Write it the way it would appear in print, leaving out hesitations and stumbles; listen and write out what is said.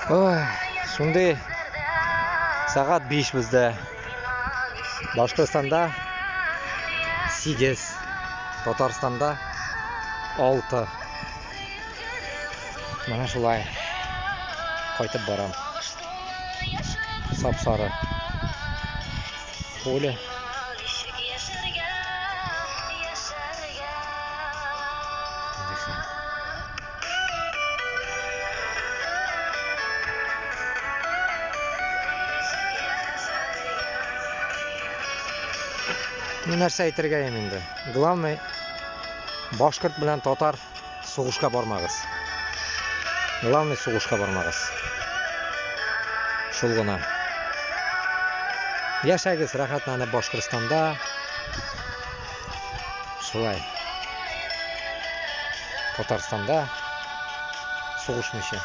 Ой, шундай сәғәт 5 беҙҙә. Башҡортостанда 8, Татарстанда 6. Мына шулай ҡайтып барам. Сап-сары поле. Ну, нәрсә әйтергә инде. Главный, башҡорт белән татар һуғышҡа бармағыҙ. Главный, һуғышҡа бармағыҙ. Шул ғына. Йәшәгеҙ рәхәтләнеп Башҡортостанда. Шулай. Татарстанда һуғышмайса.